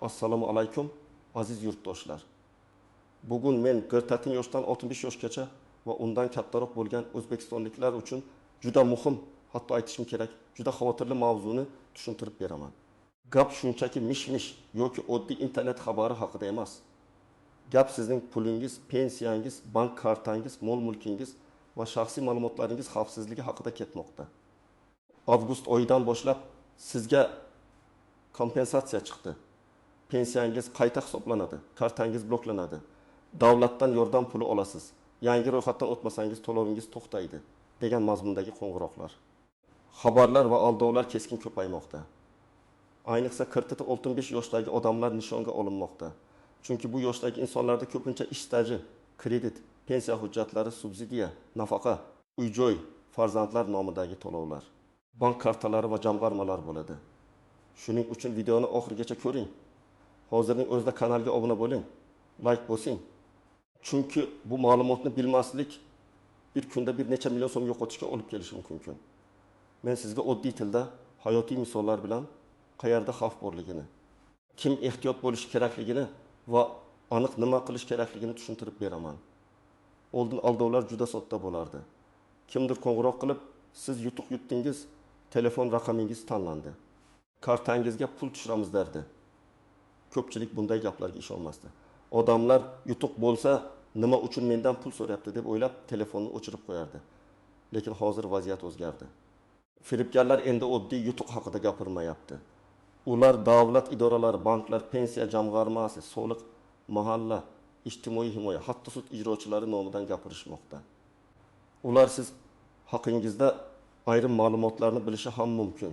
Assalomu alaykum, aziz yurtdoshlar. Bugun men 40 yoshdan 65 yoshgacha va undan kattaroq bo'lgan o'zbekistonliklar uchun juda muhim, hatto aytishim kerak, juda xavotirli mavzuni tushuntirib beraman. Gap shunchaki mish-mish yoki oddiy internet xabari haqida emas. Gap sizning pulingiz, pensiyangiz, bank kartangiz, mol-mulkingiz va shaxsiy ma'lumotlaringiz xavfsizligi haqida ketmoqda. Avgust oyidan boshlab sizga kompensatsiya chiqdi. Pensiyangiz qayta hisoblanadi, kartangiz bloklanadi. Davlatdan yordam puli olasiz. Yangi ro'yxatdan o'tmasangiz to'lovingiz to'xtaydi degan mazmundagi qo'ng'iroqlar. Xabarlar va aldovlar keskin ko'paymoqda. Ayniqsa 40-65 yoshdagi odamlar nishonga olinmoqda. Chunki bu yoshdagi insonlarda ko'pincha ish staji, kredit, pensiya hujjatlari, subsidiya, nafaqa, uy-joy, farzandlar nomidagi to'lovlar, bank kartalari va jamg'armalar bo'ladi. Shuning uchun videoni oxirigacha ko'ring. Hozirning o'zida kanalga obuna bo'ling, like bosing. Chunki bu ma'lumotni bilmaslik bir kunda bir necha million so'm yo'qotishga olib kelishi mumkin. Men sizga oddiy tilda hayotiy misollar bilan qayerda xavf borligini, kim ehtiyot bo'lishi kerakligini va aniq nima qilish kerakligini tushuntirib beraman. Oldin aldovlar juda sodda bo'lardi. Kimdir qo'ng'iroq qilib, siz yutuq yutdingiz, telefon raqamingiz tanlandi. Kartangizga pul tushiramiz derdi. Ko'pchilik bunday gaplarga ishonmasdi. Odamlar yutuq bo'lsa, nima uchun mendan pul so'rayapti deb o'ylab telefonni o'chirib qo'yardi. Lekin hozir vaziyat o'zgardi. Firibgarlar endi oddiy yutuq haqida gapirmayapti. Ular davlat idoralari, banklar, pensiya jamg'armasi, soliq, mahalla, ijtimoiy himoya, hatto sud ijrochilari nomidan gapirishmoqda. Ular siz haqingizda ayrim ma'lumotlarni bilishi ham mumkin.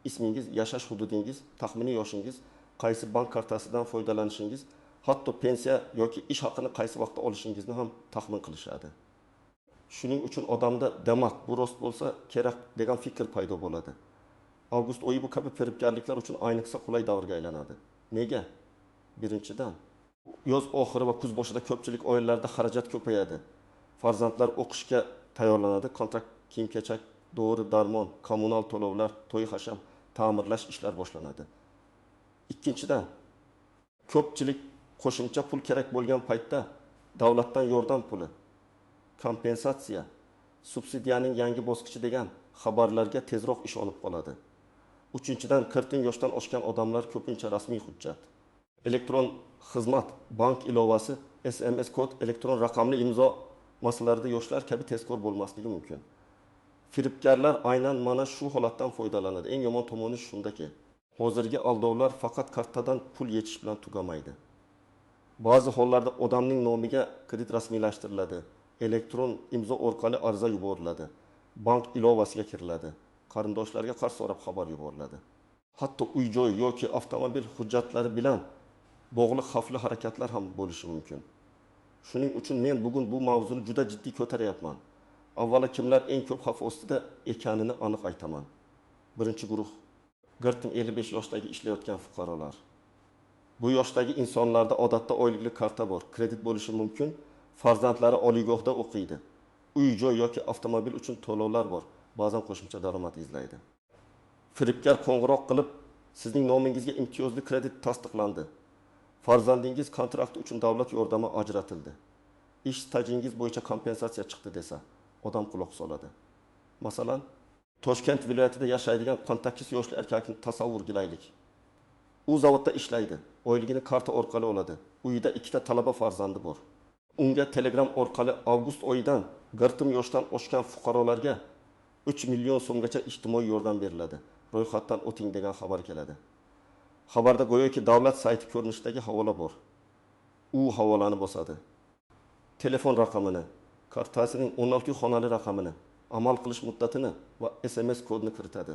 Ismingiz, yashash hududingiz, taxminiy yoshingiz, qaysi bank kartasidan foydalanishingiz, hatto pensiya yoki ish haqini qaysi vaqtda olishingizni ham taxmin qilishadi. Shuning uchun odamda demak bu rost bo'lsa kerak degan fikr paydo bo'ladi. Avgust oyi bu kabi firibgarliklar uchun ayniqsa qulay davrga aylanadi. Nega? Birinchidan, yoz oxiri va kuz boshida ko'pchilik oilalarda xarajat ko'payadi. Farzandlar o'qishga tayyorlanadi, kontrakt, kiyim-kechak, dori, darmon, kommunal to'lovlar, to'y hasham, ta'mirlash ishlar boshlanadi. Ikkinchidan, ko'pchilik qo'shimcha pul kerak bo'lgan paytda davlatdan yordam puli, kompensatsiya, subsidiyaning yangi bosqichi degan xabarlarga tezroq ishonib qoladi. Uchinchidan, 40 yoshdan oshgan odamlar ko'pincha rasmiy hujjat, elektron xizmat, bank ilovasi, SMS kod, elektron raqamli imzo masalarida yoshlar kabi tezkor bo'lmasligi mumkin. Firibgarlar aynan mana shu holatdan foydalanadi. Eng yomon tomoni shundaki, hozirgi aldovlar faqat kartadan pul yechish bilan tugamaydi. Ba'zi hollarda odamning nomiga kredit rasmiylashtiriladi, elektron imzo orqali ariza yuboriladi, bank ilovasiga kiriladi, qarindoshlarga qarz so'rab xabar yuboriladi. Hatto uy-joy yoki avtomobil hujjatlari bilan bog'liq xavfli harakatlar ham bo'lishi mumkin. Shuning uchun men bugun bu mavzuni juda jiddiy ko'taryapman. Avvalo kimlar eng ko'p xavf ostida ekanini aniq aytaman. Birinchi guruh 40-55 yoshdagi ishlayotgan fuqarolar. Bu yoshdagi insonlarda odatda oylikli karta bor, kredit bo'lishi mumkin, farzandlari oliygohda o'qiydi. Uy-joy yoki avtomobil uchun to'lovlar bor, ba'zan qo'shimcha daromad izlaydi. Firibgar qo'ng'iroq qilib, sizning nomingizga imtiyozli kredit tasdiqlandi. Farzandingiz kontrakti uchun davlat yordami ajratildi. Ish stajingiz bo'yicha kompensatsiya chiqdi desa, odam quloq soladi. Masalan, Toshkent viloyatida yashaydigan 18 yoshli erkakni tasavvur qilaylik. U zavodda ishlaydi, oyligini karta orqali oladi. Uyida ikkita talaba farzandi bor. Unga Telegram orqali avgust oyidan 40 yoshdan oshgan fuqarolarga 3 million so'mgacha ijtimoiy yordam beriladi. Ro'yxatdan o'ting degan xabar keladi. Xabarda go'yoki davlat sayti ko'rinishidagi havola bor. U havolani bosadi. Telefon raqamini, kartasining 16 xonali raqamini, amal qilish muddatini va SMS kodini kiritadi.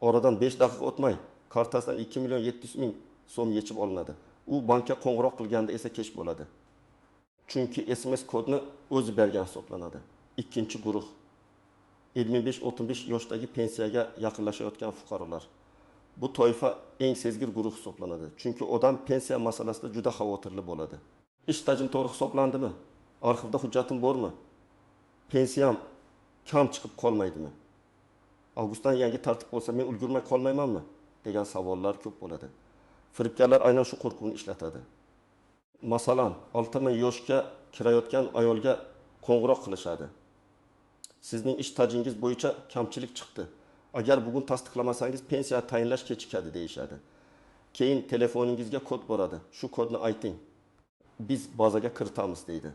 Oradan 5 daqiqa o'tmay kartasidan 2 million 700 ming so'm yechib olinadi. U bankka qo'ng'iroq qilganda esa kech bo'ladi. Chunki SMS kodni o'zi bergan hisoblanadi. Ikkinchi guruh 55-65 yoshdagi pensiyaga yaqinlashayotgan fuqarolar. Bu toifa eng sezgir guruh hisoblanadi. Chunki odam pensiya masalasida juda xavotirli bo'ladi. Ish stajim to'g'ri hisoblandimi? Arxivda hujjatim bormi? Pensiyam kam chiqib qolmaydimi? Avgustdan yangi tartib bo'lsa men ulgurmay qolmaymanmi? Degan savollar ko'p bo'ladi. Firibgarlar aynan shu qo'rquvni ishlatadi. Masalan, 60 yoshga kirayotgan ayolga qo'ng'iroq qilishadi. Sizning ish stajingiz bo'yicha kamchilik chiqdi. Agar bugun tasdiqlamasangiz pensiya tayinlash kechikadi deyishadi. Keyin telefoningizga kod boradi. Shu kodni ayting. Biz bazaga kiritamiz deydi.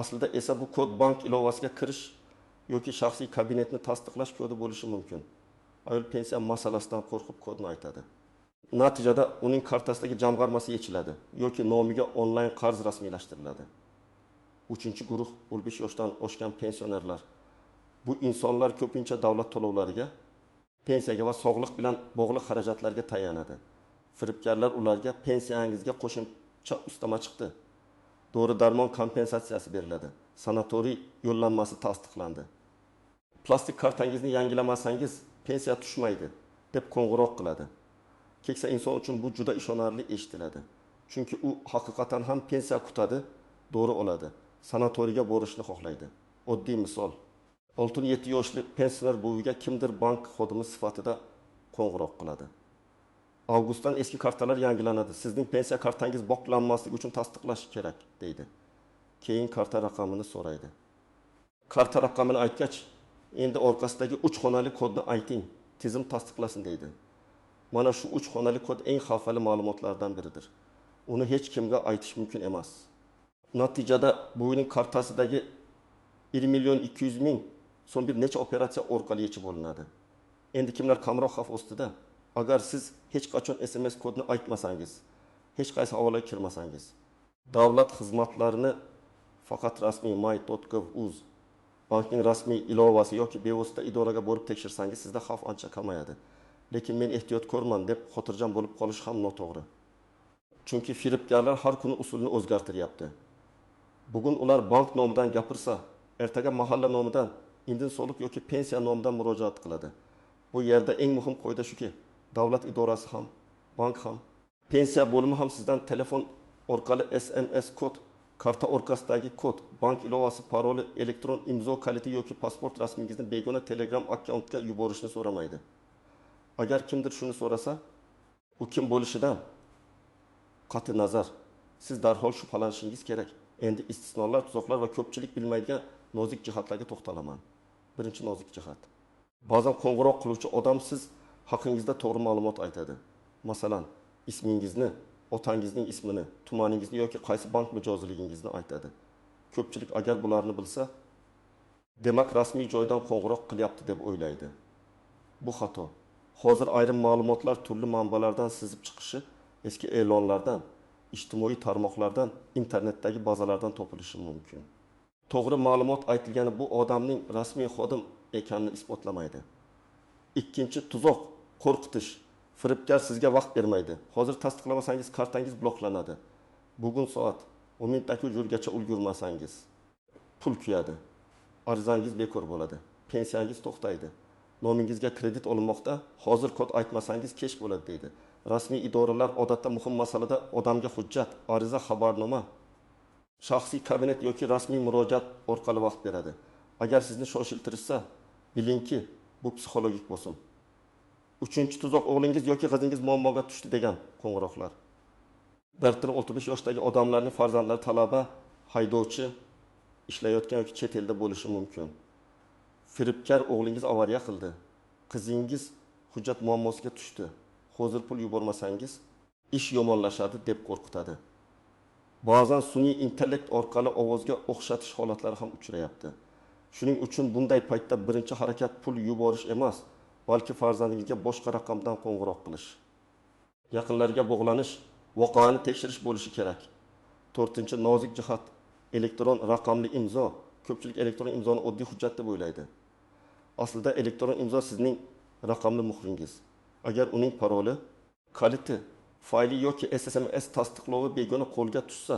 Aslida esa bu kod bank ilovasiga kirish yoki shaxsiy kabinetni tasdiqlash kodi bo'lishi mumkin. Ayol pensiya masalasidan qo'rqib kodni aytadi. Natijada uning kartasidagi jamg'armasi yechiladi yoki nomiga onlayn qarz rasmiylashtiriladi. Uchinchi guruh 15 yoshdan oshgan pensionerlar. Bu insonlar ko'pincha davlat to'lovlariga, pensiyaga va sog'liq bilan bog'liq xarajatlarga tayanadi. Firibgarlar ularga pensiyangizga qo'shimcha ustama chiqdi, dori-darmon kompensatsiyasi beriladi, sanatoriy yo'llanmasi tasdiqlandi, plastik kartangizni yangilamasangiz pensiya tushmaydi deb qo'ng'iroq qiladi. Keksa inson uchun bu juda ishonarli eshitiladi. Chunki u haqiqatan ham pensiya kutadi, dori oladi, sanatoriyga borishni xohlaydi. Oddiy misol. 67 yoshli pensioner buviga kimdir bank xodimi sifatida qo'ng'iroq qiladi. Avgustdan eski kartalar yangilanadi. Sizning pensiya kartangiz bloklanmasligi uchun tasdiqlash kerak deydi. Keyin karta raqamini so'raydi. Karta raqamini aytgach, endi orqasidagi 3 xonali kodni ayting, tizim tasdiqlasin deydi. Mana shu 3 xonali kod eng xavfli ma'lumotlardan biridir. Uni hech kimga aytish mumkin emas. Natijada buvining kartasidagi 1 200 000 so'm bir necha operatsiya orqali yechib olinadi. Endi kimlar kamroq xavf ostida? Agar siz hech qachon SMS kodni aytmasangiz, hech qaysi havolaga kirmasangiz, davlat xizmatlarini faqat rasmiy my.gov.uz bankning rasmiy ilovasi yoki bevosita idoraga borib tekshirsangiz, sizda xavf ancha kamayadi. Lekin men ehtiyotkorman deb xotirjam bo'lib qolish ham noto'g'ri. Chunki firibgarlar har kuni usulni o'zgartiryapti. Bugun ular bank nomidan gapirsa, ertaga mahalla nomidan, indin soliq yoki pensiya nomidan murojaat qiladi. Bu yerda eng muhim qoida shuki, davlat idorasi ham, bank ham, pensiya bo'limi ham sizdan telefon orqali SMS kod, karta orqasidagi kod, bank ilovasi paroli, elektron imzo kaliti yoki pasport rasmingizni begona Telegram akkauntga yuborishni so'ramaydi. Agar kimdir shuni so'rasa, u kim bo'lishidan qat'i nazar, siz darhol shubhalanishingiz kerak. Endi istisnolar, tuzoqlar va ko'pchilik bilmaydigan nozik jihatlarga to'xtalaman. Birinchi nozik jihat. Ba'zan qo'ng'iroq qiluvchi odam siz haqingizda to'g'ri ma'lumot aytadi. Masalan, ismingizni, otangizning ismini, tumaningizni yoki qaysi bank mijozligingizni aytadi. Ko'pchilik agar bularni bilsa, demak rasmiy joydan qo'ng'iroq qilyapti deb o'ylaydi. Bu xato. Hozir ayrim ma'lumotlar turli manbalardan sizib chiqishi, eski e'lonlardan, ijtimoiy tarmoqlardan, internetdagi bazalardan topilishi mumkin. To'g'ri ma'lumot aytilgani bu odamning rasmiy xodim ekanini isbotlamaydi. Ikkinchi tuzoq qo'rqitish. Firibgar sizga vaqt bermaydi. Hozir tasdiqlamasangiz kartangiz bloklanadi. Bugun soat 10:00gacha ulgurmasangiz pul kuyadi. Arizangiz bekor bo'ladi. Pensiyangiz to'xtaydi. Nomingizga kredit olinmoqda. Hozir kod aytmasangiz kech bo'ladi deydi. Rasmiy idoralar odatda muhim masalada odamga hujjat, ariza, xabarnoma, shaxsiy kabinet yoki rasmiy murojaat orqali vaqt beradi. Agar sizni shoshiltirsa, bilingki, bu psixologik bosim. Uchinchi tuzoq o'g'lingiz yoki qizingiz muammoga tushdi degan qo'ng'iroqlar. 65 yoshdagi odamlarning farzandlari talaba, haydovchi, ishlayotgan yoki chet elda bo'lishi mumkin. Firibgar o'g'lingiz avariya qildi, qizingiz hujjat muammosiga tushdi, hozir pul yubormasangiz ish yomonlashadi deb qo'rqitadi. Ba'zan sun'iy intellekt orqali ovozga o'xshatish holatlari ham uchrayapti. Shuning uchun bunday paytda birinchi harakat pul yuborish emas, balki farzandingizga boshqa raqamdan qo'ng'iroq qilish, yaqinlarga bog'lanish, voqeani tekshirish bo'lishi kerak. To'rtinchi nozik jihat elektron raqamli imzo. Ko'pchilik elektron imzoni oddiy hujjat deb o'ylaydi. Aslida elektron imzo sizning raqamli muhringiz. Agar uning paroli, kaliti, fayli yoki SMS tasdiqlovi begona qo'lga tushsa,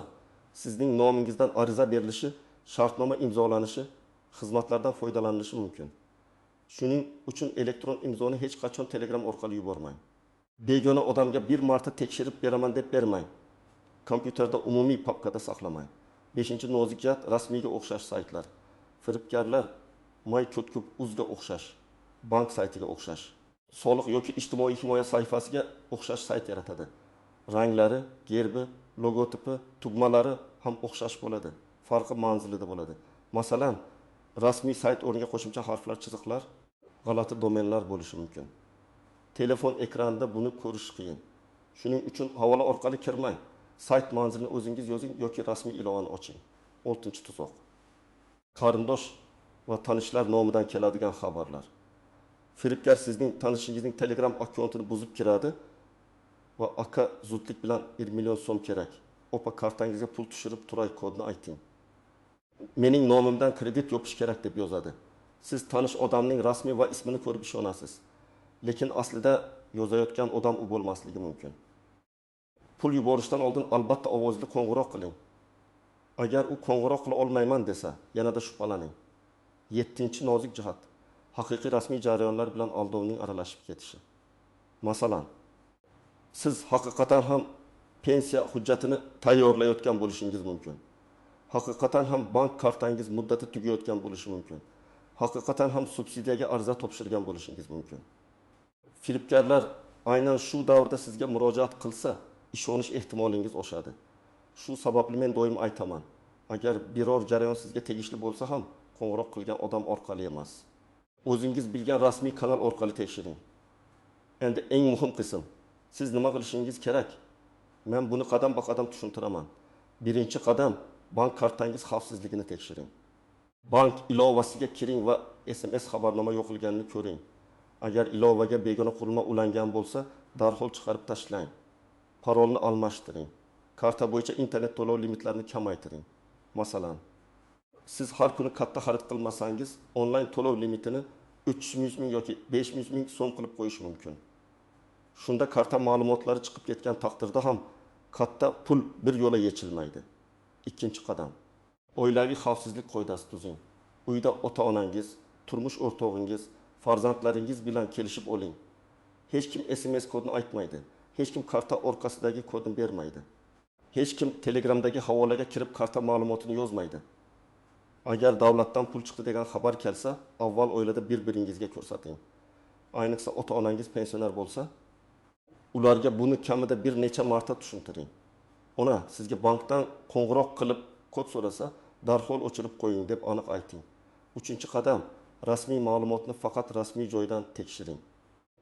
sizning nomingizdan ariza berilishi, shartnoma imzolanishi, xizmatlardan foydalanilishi mumkin. Shuning uchun elektron imzoni hech qachon Telegram orqali yubormang. Begona odamga bir marta tekshirib beraman deb bermang. Kompyuterda umumiy papkada saqlamang. 5. Nozik jihat rasmiyga o'xshash saytlar. Firibgarlar my.uzga o'xshash, bank saytiga o'xshash, soliq yoki ijtimoiy himoya sahifasiga o'xshash sayt yaratadi. Ranglari, gerbi, logotipi, tugmalari ham o'xshash bo'ladi. Farqi manzilida bo'ladi. Masalan, rasmiy sayt o'rniga qo'shimcha harflar, chiziqlar, g'alati domenlar bo'lishi mumkin. Telefon ekranida buni ko'rish qiyin. Shuning uchun havola orqali kirmang. Sayt manzilini o'zingiz yozing yoki rasmiy ilovani oching. Oltinchi tuzoq. Qarindosh va tanishlar nomidan keladigan xabarlar. Firibgar sizning tanishingizning Telegram akkauntini buzib kiradi va aka zudlik bilan 1 million so'm kerak. Opa kartangizga pul tushirib turay kodini ayting. Mening nomimdan kredit yopish kerak deb yozadi. Siz tanish odamning rasmiy va ismini ko'rib ishonasiz. Lekin aslida yozayotgan odam u bo'lmasligi mumkin. Pul yuborishdan oldin albatta ovozli qo'ng'iroq qiling. Agar u qo'ng'iroq qila olmayman desa, yanada shubhalaning. 7-nozik jihat. Haqiqiy rasmiy jarayonlar bilan aldovning aralashib ketishi. Masalan, siz haqiqatan ham pensiya hujjatini tayyorlayotgan bo'lishingiz mumkin. Haqiqatan ham bank kartangiz muddati tugayotgan bo'lishi mumkin. Haqiqatan ham subsidiyaga ariza topshirgan bo'lishingiz mumkin. Firibgarlar aynan shu davrda sizga murojaat qilsa, ishonish ehtimolingiz oshadi. Shu sababli men doim aytaman, agar biror jarayon sizga tegishli bo'lsa ham, qo'ng'iroq qilgan odam orqali emas. O'zingiz bilgan rasmiy kanal orqali tekshiring. Endi eng muhim qism. Siz nima qilishingiz kerak? Men buni qadam-ba-qadam tushuntiraman. Birinchi qadam bank kartangiz xavfsizligini tekshiring. Bank ilovasiga kiring va SMS xabarnoma yo'qolganini ko'ring. Agar ilovaga begona qurilma ulangan bo'lsa, darhol chiqarib tashlang. Parolni almashtiring. Karta bo'yicha internet to'lov limitlarini kamaytiring. Masalan, siz har kuni katta xarid qilmasangiz, onlayn to'lov limitini 300 ming yoki 500 ming so'm qilib qo'yish mumkin. Shunda karta ma'lumotlari chiqib ketgan taqdirda ham katta pul bir yo'la yechilmaydi. Ikkinchi qadam. Oilaviy xavfsizlik qoidasi tuzing. Uyda ota-onangiz, turmush o'rtog'ingiz, farzandlaringiz bilan kelishib oling. Hech kim SMS kodini aytmaydi. Hech kim karta orqasidagi kodni bermaydi. Hech kim Telegramdagi havolaga kirib karta ma'lumotini yozmaydi. Agar davlatdan pul chiqdi degan xabar kelsa, avval oilada bir-biringizga ko'rsating. Ayniqsa ota-onangiz pensioner bo'lsa, ularga buni kamida bir necha marta tushuntiring. Ona sizga bankdan qo'ng'iroq qilib kod so'rasa, darhol o'chirib qo'ying deb aniq ayting. Uchinchi qadam, rasmiy ma'lumotni faqat rasmiy joydan tekshiring.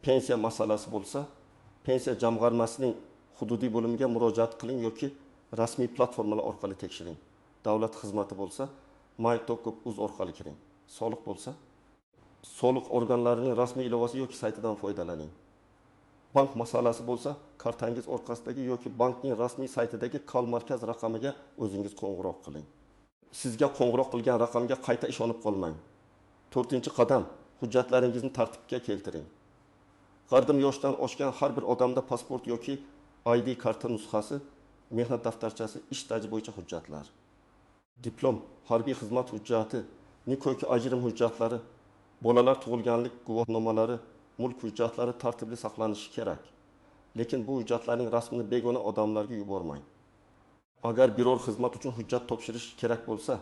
Pensiya masalasi bo'lsa, pensiya jamg'armasining hududiy bo'limiga murojaat qiling yoki rasmiy platformalar orqali tekshiring. Davlat xizmati bo'lsa, my.gov.uz orqali kiring. Soliq bo'lsa, soliq organlarining rasmiy ilovasi yoki saytidan foydalaning. Bank masalasi bo'lsa, kartangiz orqasidagi yoki bankning rasmiy saytidagi call markaz raqamiga o'zingiz qo'ng'iroq qiling. Sizga qo'ng'iroq qilgan raqamga qayta ishonib qolmang. To'rtinchi qadam, hujjatlaringizni tartibga keltiring. Qardim yoshdan oshgan har bir odamda pasport yoki ID karta nusxasi, mehnat daftarchasi, ish staji bo'yicha hujjatlar, diplom, harbiy xizmat hujjati, nikoh ajrim hujjatlari, bolalar tug'ilganlik guvohnomalari, mulk hujjatlari tartibli saqlanishi kerak. Lekin bu hujjatlarning rasmini begona odamlarga yubormang. Agar biror xizmat uchun hujjat topshirish kerak bo'lsa,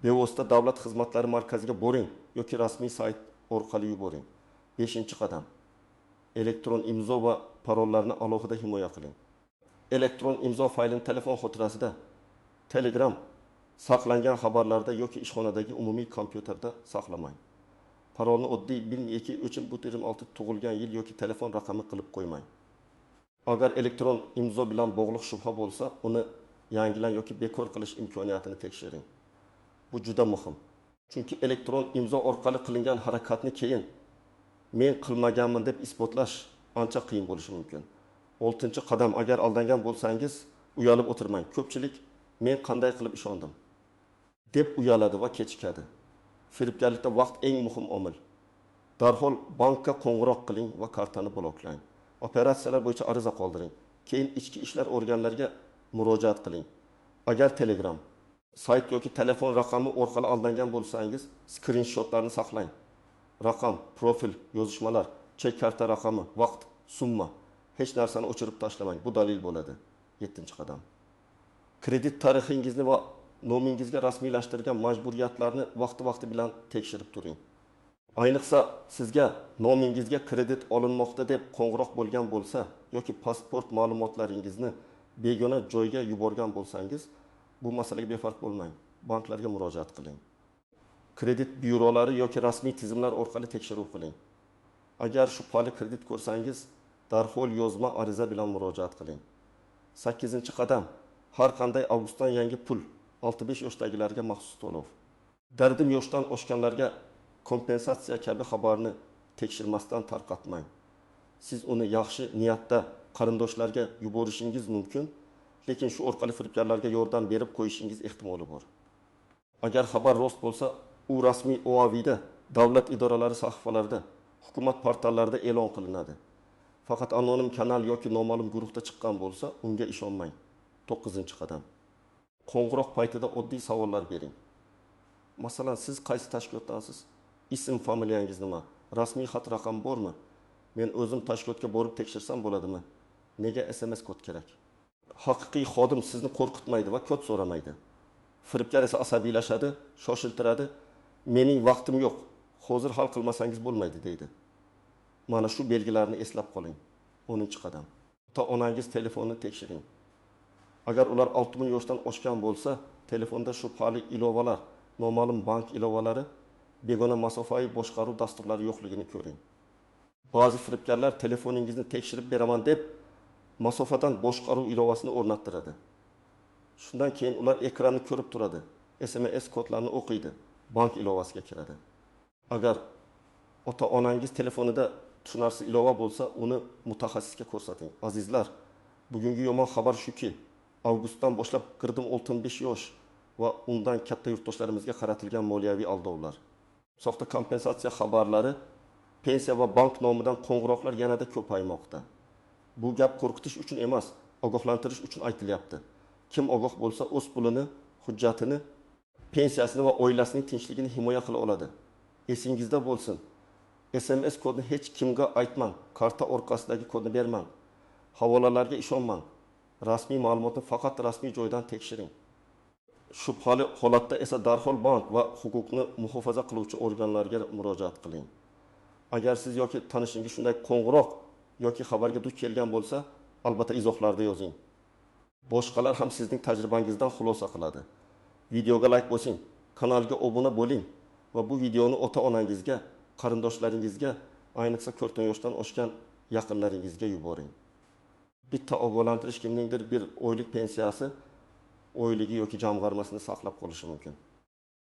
bevosita davlat xizmatlari markaziga boring yoki rasmiy sayt orqali yuboring. 5-qadam. Elektron imzo va parollarni alohida himoya qiling. Elektron imzo faylini telefon xotirasida, Telegram saqlangan xabarlarda yoki ishxonadagi umumiy kompyuterda saqlamang. Parolni oddiy 1 2 3 4 tug'ilgan yil yoki telefon raqami qilib qo'ymang. Agar elektron imzo bilan bog'liq shubha bo'lsa, uni yangilang yoki bekor qilish imkoniyatini tekshiring. Bu juda muhim. Chunki elektron imzo orqali qilingan harakatni keyin men qilmaganman deb isbotlash ancha qiyin bo'lishi mumkin. 6-qadam, agar aldangan bo'lsangiz, uyalib o'tirmang. Ko'pchilik men qanday qilib ishondim deb uyaladi va kechikadi. Firibgarlikda vaqt eng muhim omil. Darhol bankka qo'ng'iroq qiling va kartani bloklang. Operatsiyalar bo'yicha ariza qoldiring. Keyin ichki ishlar organlariga murojaat qiling. Agar Telegram, sayt yoki telefon raqami orqali aldangan bo'lsangiz, skrinshotlarni saqlang. Raqam, profil, yozishmalar, chek karta raqami, vaqt, summa. Hech narsani o'chirib tashlamang. Bu dalil bo'ladi. 7-qadam. Kredit tarixingizni va nomingizga rasmiylashtirgan majburiyatlarni vaqti-vaqti bilan tekshirib turing. Ayniqsa, sizga nomingizga kredit olinmoqda deb qo'ng'iroq bo'lgan bo'lsa yoki pasport ma'lumotlaringizni begona joyga yuborgan bo'lsangiz, bu masalaga befarq bo'lmang. Banklarga murojaat qiling. Kredit byurolari yoki rasmiy tizimlar orqali tekshiruv qiling. Agar shubhali kredit ko'rsangiz, darhol yozma ariza bilan murojaat qiling. 8-qadam. Har qanday avgustdan yangi pul 65 yoshdagilarga maxsus to'lov. Dardim yoshdan oshganlarga kompensatsiya kabi xabarni tekshirmasdan tarqatmang. Siz uni yaxshi niyatda qarindoshlarga yuborishingiz mumkin, lekin shu orqali firibgarlarga yordam berib qo'yishingiz ehtimoli bor. Agar xabar rost bo'lsa, u rasmiy OAVda, davlat idoralari sahifalarida, hukumat portallarida e'lon qilinadi. Faqat anonim kanal yoki noma'lum guruhda chiqqan bo'lsa, unga ishonmang. 9-qadam. Qo'ng'iroq paytida oddiy savollar bering. Masalan, siz qaysi tashkilotdansiz? Ism, familiyangiz nima? Rasmiy xat raqam bormi? Men o'zim tashkilotga borib tekshirsam bo'ladimi? Nega SMS kod kerak? Haqiqiy xodim sizni qo'rqitmaydi va kod so'ramaydi. Firibgar esa asabiylashadi, shoshiltiradi. Mening vaqtim yo'q, hozir hal qilmasangiz bo'lmaydi deydi. Mana shu belgilarni eslab qoling. 10-qadam. Ota-onangiz telefonini tekshiring. Agar ular 60 yoshdan oshgan bo'lsa, telefonda shubhali ilovalar, noma'lum bank ilovalari, begona masofaviy boshqaruv dasturlari yo'qligini ko'ring. Ba'zi firibgarlar telefoningizni tekshirib beraman deb masofadan boshqaruv ilovasini o'rnattiradi. Shundan keyin ular ekranni ko'rib turadi, SMS kodlarini o'qiydi, bank ilovasiga kiradi. Agar ota-onangiz telefonida tushunarsiz ilova bo'lsa, uni mutaxassisga ko'rsating. Azizlar, bugungi yomon xabar shuki, avgustdan boshlab 65 yosh va undan katta yurtdoshlarimizga qaratilgan moliyaviy aldovlar, soxta kompensatsiya xabarlari, pensiya va bank nomidan qo'ng'iroqlar yanada ko'paymoqda. Bu gap qo'rqitish uchun emas, ogohlantirish uchun aytilyapti. Kim ogoh bo'lsa, o'z pulini, hujjatini, pensiyasini va oilasining tinchligini himoya qila oladi. Esingizda bo'lsin, SMS kodni hech kimga aytmang, karta orqasidagi kodni bermang, havolalarga ishonmang. Rasmiy ma'lumotni faqat rasmiy joydan tekshiring. Shubhali holatda esa darhol bank va huquqni muhofaza qiluvchi organlarga murojaat qiling. Agar siz yoki tanishingiz shunday qo'ng'iroq yoki xabarga duch kelgan bo'lsa, albatta izohlarda yozing. Boshqalar ham sizning tajribangizdan xulosa qiladi. Videoga like bosing, kanalga obuna bo'ling va bu videoni ota-onangizga, qarindoshlaringizga, ayniqsa 40 yoshdan oshgan yaqinlaringizga yuboring. Bitta ogohlantirish kimningdir bir oylik pensiyasi, oyligi yoki jamg'armasini saqlab qolishi mumkin.